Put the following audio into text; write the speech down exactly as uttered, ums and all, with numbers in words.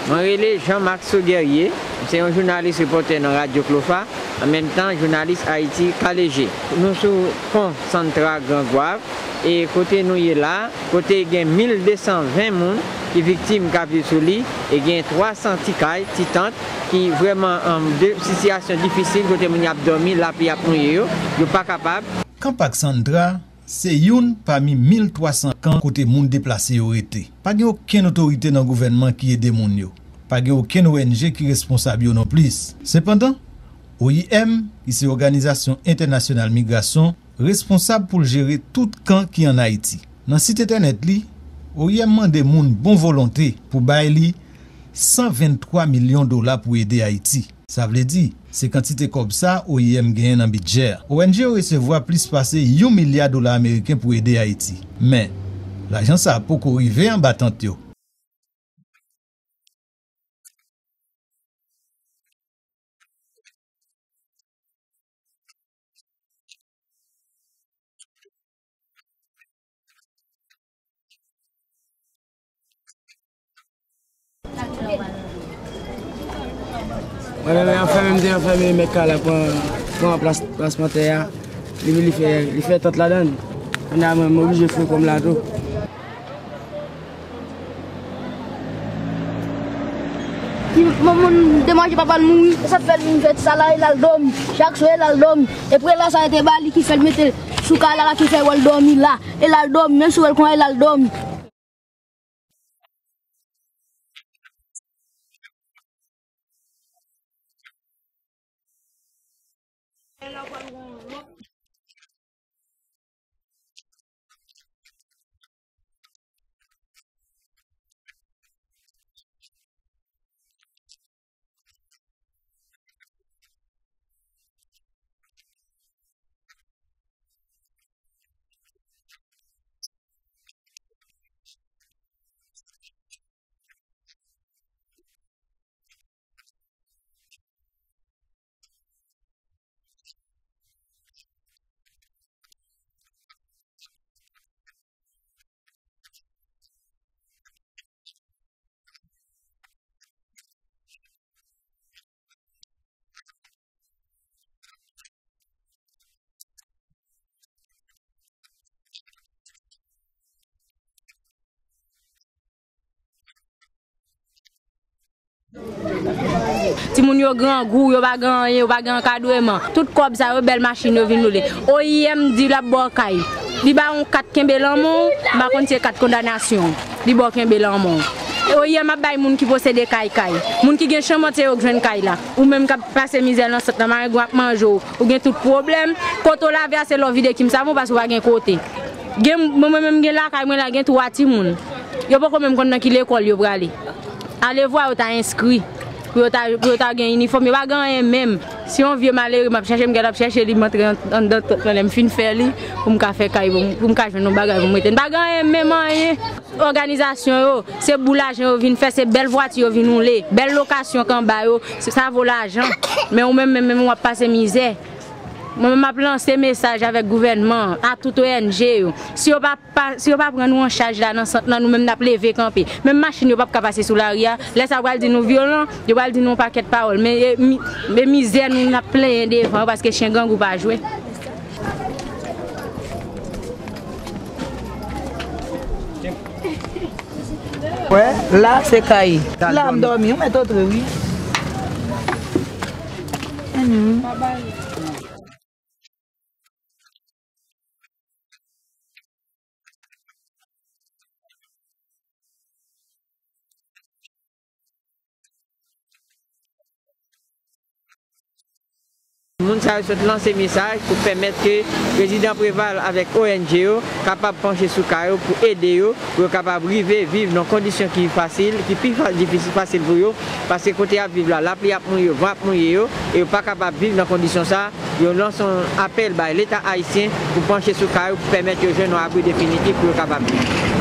Mwen rele Jean Maxo Guerrier, m se yon jounalis repòtè nan Radyo Klofa, an menm tan jounalis Ayiti Kaleje. Nou sou pon Santra Gran Gwav, e kote nou ye la, kote gen mil de san ven moun ki viktim k ap viv sou li, e gen twa san ti kay, ti tant, ki vrèman an de sitiyasyon difisil, kote moun y ap dòmi, lapli ap mouye yo, yo pa kapab. Kan Pak Santra se youn pami mil twa san kan kote moun deplase yo rete. Pa gen okenn otorite nan gouvènman ki ede moun yo. Pa gen okenn O N G ki responsab yo nonplis. Sepandan, O I M, ki se Òganizasyon Entènasyonal Migrasyon, responsab pou l jere tout kan ki ann Ayiti. Nan sit entènèt li, O I M mande moun bon volonte pou bay li san venntwa milyon dola pou ede Ayiti. Sa vle di, se kantite kòb sa O I M genyen nan bidjè. O N G yo resevwa plis pase yon milya dola ameriken pou ede Ayiti. Men, lajan sa a poko rive anba tant yo. Mwen menm, anfèmen, m te anfèmen, mèt kay la pran, pran plas, plasman tè a. Li, li fè, li fè tant ladan l. Kounye a, mwen, m oblije fouye kò m la tou. Li, moun, moun te manje papa l mouri, e sa k fè l vin fè sa la, e l al dòmi. Chak swa, e l al dòmi. E prela sa yo te ba li ki fè l mete l sou kay la, la ki fè w wè l dòmi la. E l al dòmi, menm si w wè l konsa, e l al dòmi. Timoun yo grangou, yo pa gen anyen, yo pa gen ankadreman. Tout kòb sa yo, bèl machin yo vin woule. O I M di l ap ba w kay. Li ba w yon kat kenbe lanmen w, m pa konn si se kat kondanasyon. Li ba w kenbe lanmen w. O I M ap bay moun ki posede kay kay. Moun ki gen chanm ant se yo k jwenn kay la. Ou menm k ap pase mizè nan sant nan, marengwen ap manje w. Ou gen tout pwoblèm. Kote w lave a, se lè w vide kim savon paske w pa gen kote. Gen, mwen, mwen menm gen lakay mwen la, gen twa timoun. Yo poko menm konn nan ki lekòl yo prale. Alevwa yo ta enskri. Pou yo ta, pou yo ta gen inifòm. Yo pa gen anyen menm. Si yon vye malere m ap chèche, m gentan ap chèche li, m antre an-, anndan tant lan, lè m fin fè li, pou m ka fè kay, pou m, pou m ka jwenn yon bagay pou m rete. M pa gen anyen menm, anyen. Òganizasyon yo, se boul lajan yo vin fè, se bèl vwati yo vin woule, bèl lokasyon k anba yo, se, sa vo lajan. Men ou menm, menm, menm, w ap pase mizè. Mwen menm, m ap lanse mesaj avèk gouvènman an, a tout O N G yo. Si yo pa, pa, si yo pa pran nou an chaj la nan sant lan, nou menm n ap leve kanpe. Menm machin yo p ap ka pase sou lari a. Lè sa yo pral di nou vyolan, yo pral di nou yon pakèt pawòl. Men, e, mi-, men mizè nou, n ap plenyen devan yo paske chen grangou pa jwe. Wè, la se kay. La m dòmi, ou mèt antre, wi. Anyway. Moun sa yo sot lanse mesaj pou pèmèt ke prezidan Preval avèk O N G yo kapab panche sou ka yo pou ede yo, pou yo kapab rive viv nan kondisyon ki fasil, ki pi fa-, difisil, fasil pou yo, paske kote y ap viv la, lapli ap mouye yo, van ap mouye yo, e yo pa kapab viv nan kondisyon sa. Yo lanse yon apèl bay Leta ayisyen pou panche sou ka yo pou pèmèt yo jwenn yon abri definitif pou yo kapab viv.